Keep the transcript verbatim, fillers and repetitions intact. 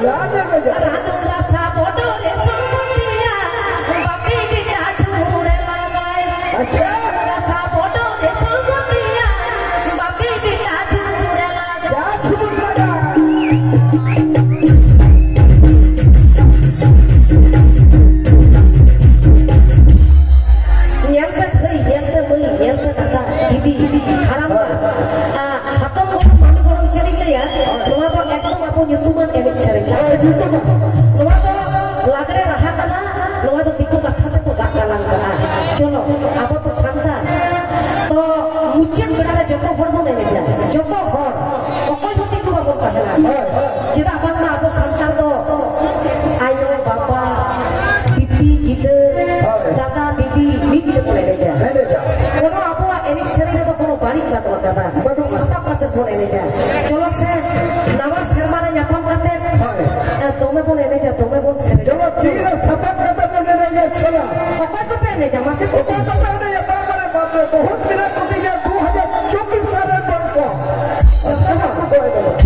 ᱞᱟᱫᱮ ᱢᱮ ᱡᱟ᱾ ᱨᱟᱥᱟ ᱵᱚᱰᱚᱨᱮ ᱥᱚᱝᱜᱚᱛᱤᱭᱟ, ᱵᱟᱯᱤ ᱵᱤᱴᱟ ᱡᱷᱩᱢᱩᱨᱮ ᱞᱟᱜᱟᱭ᱾ ᱟᱪᱪᱷᱟ᱾ ᱨᱟᱥᱟ ᱵᱚᱰᱚᱨᱮ ᱥᱚᱝᱜᱚᱛᱤᱭᱟ, ᱵᱟᱯᱤ ᱵᱤᱴᱟ ᱡᱷᱩᱢᱩᱨᱮ ᱞᱟᱜᱟᱭ᱾ ᱡᱟ ᱡᱷᱩᱢᱩᱨ ᱞᱟᱜᱟ᱾ ᱧᱮᱞ ᱯᱮ ᱫᱟᱹᱭ, ᱧᱮᱞ ᱯᱮ ᱢᱟᱹᱭ, ᱧᱮᱞ ᱯᱮ ᱫᱟᱫᱟ, ᱫᱤᱫᱤ, ᱦᱟᱲᱟᱢ ᱵᱟ, ᱟ, ᱦᱟᱛᱚᱢ ᱜᱚᱲᱚᱢ, ᱢᱟᱢᱤ ᱜᱚᱲᱚᱢ, ᱪᱮᱫ ᱤᱧ ᱞᱟᱹᱭᱟ? ᱱᱚᱣᱟ ᱫᱚ ᱮᱠᱫᱚᱢ ᱟᱵᱚ ᱧᱩᱛᱩᱢᱟᱱ ᱮᱱᱮᱡ ᱥᱮᱨᱮᱧ ᱠᱟᱱᱟ᱾ ᱱᱚᱣᱟ ᱫᱚ ᱞᱟᱜᱽᱲᱮ ᱨᱟᱦᱟ ᱠᱟᱱᱟ, ᱱᱚᱣᱟ ᱫᱚ ᱫᱤᱠᱩ ᱠᱟᱛᱷᱟ ᱛᱮᱠᱚ ᱜᱟᱜ ᱜᱟᱞᱟᱝ ᱠᱟᱜᱼᱟ᱾ ᱪᱚᱞᱚ, ᱟᱵᱚ ᱛᱚ ᱥᱟᱱᱛᱟᱲ, ᱛᱚ ᱢᱩᱪᱟᱹᱫ ᱵᱮᱲᱟ ᱨᱮ ᱡᱚᱛᱚ ᱦᱚᱲ ᱵᱚᱱ ᱮᱱᱮᱡᱟ, ᱡᱚᱛᱚ ᱦᱚᱲ, ᱚᱠᱚᱭ ᱦᱚᱸ ᱛᱤᱸᱜᱩ ᱵᱟᱵᱚᱱ ᱛᱟᱦᱮᱱᱟ᱾ ᱪᱮᱫᱟᱜ ᱵᱟᱝᱢᱟ ᱟᱵᱚ ᱥᱟᱱᱛᱟᱲ ᱫᱚ ᱟᱭᱳ, ᱵᱟᱵᱟ, ᱵᱤᱴᱤ, ᱜᱤᱫᱟᱹᱨ, ᱦᱳᱭ᱾ ᱫᱟᱫᱟ, ᱫᱤᱫᱤ ᱢᱤᱫ ᱛᱮᱠᱚ ᱮᱱᱮᱡᱟ᱾ ᱮᱱᱮᱡᱟ᱾ ᱠᱳᱱᱳ ᱟᱵᱚᱣᱟᱜ ᱮᱱᱮᱡ ᱥᱮᱨᱮᱧ ᱨᱮᱫᱚ ᱠᱳᱱᱳ ᱵᱟᱹᱲᱤᱡ ᱵᱟᱹᱱᱩᱜ ᱟᱠᱟᱫᱟ᱾ ᱵᱟᱹᱱᱩᱜᱼᱟ᱾ ᱥᱟᱯᱟᱵ ᱠᱟᱛᱮ ᱵᱚᱱ ᱮᱱᱮᱡᱟ᱾ ᱪᱚᱞᱚ ᱥᱮ, ᱱᱟᱣᱟ ᱥᱮᱨᱢᱟ ᱨᱮ ᱧᱟᱯᱟᱢ ᱠᱟᱛᱮ, ᱦᱳᱭ᱾ ᱮ, ᱫᱚᱢᱮ ᱵᱚᱱ ᱮᱱᱮᱡᱟ, ᱫᱚᱢᱮ ᱵᱚᱱ ᱥᱮᱨᱮᱧᱟ᱾ ᱪᱚᱞᱚ, ᱛᱤ ᱨᱮ ᱥᱟᱯᱟᱵ ᱠᱟᱛᱮ ᱵᱚᱱ ᱮᱱᱮᱡᱟ, ᱪᱚᱞᱚ᱾ ᱚᱠᱚᱭ ᱠᱚᱯᱮ ᱮᱱᱮᱡᱟ, ᱢᱟᱥᱮ? ᱚᱠᱚᱭ ᱠᱚᱯᱮ ᱮᱱᱮᱡᱟ? ᱵᱟᱯᱨᱮ, ᱵᱟᱯᱨᱮ, ᱵᱚᱦᱩᱛ ᱢᱮᱱᱟᱜ ᱠᱚᱛᱤᱧᱟ, ᱫᱩ ᱦᱟᱡᱟᱨ ᱪᱚᱵᱵᱤᱥ ᱥᱟᱞ ᱨᱮᱱ ᱦᱚᱲ ᱠᱚ᱾ ᱥᱟᱯᱟᱵ ᱠᱚ ᱮᱱᱮᱡᱟ᱾